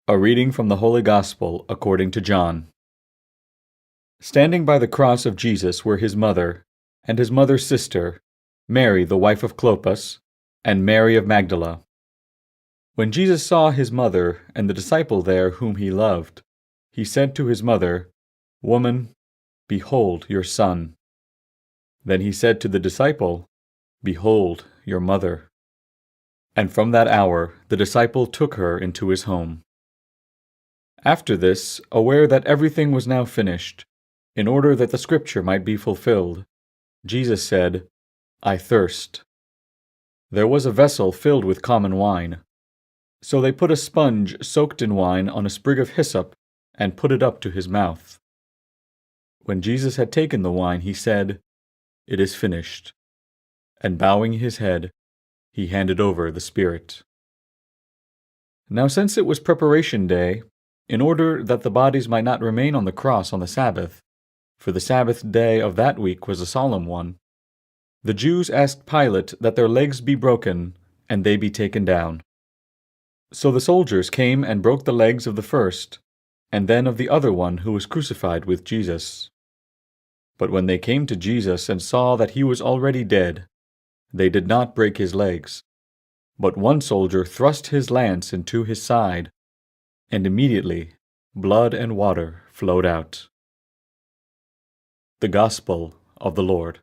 A reading from the Holy Gospel according to John. Standing by the cross of Jesus were his mother, and his mother's sister, Mary the wife of Clopas, and Mary of Magdala. When Jesus saw his mother and the disciple there whom he loved, he said to his mother, "Woman, behold your son." Then he said to the disciple, "Behold your mother." And from that hour the disciple took her into his home. After this, aware that everything was now finished, in order that the scripture might be fulfilled, Jesus said, "I thirst." There was a vessel filled with common wine. So they put a sponge soaked in wine on a sprig of hyssop and put it up to his mouth. When Jesus had taken the wine, he said, "It is finished." And bowing his head, he handed over the Spirit. Now since it was preparation day, in order that the bodies might not remain on the cross on the Sabbath, for the Sabbath day of that week was a solemn one, the Jews asked Pilate that their legs be broken and they be taken down. So the soldiers came and broke the legs of the first, and then of the other one who was crucified with Jesus. But when they came to Jesus and saw that he was already dead, they did not break his legs. But one soldier thrust his lance into his side, and immediately blood and water flowed out. The Gospel of the Lord.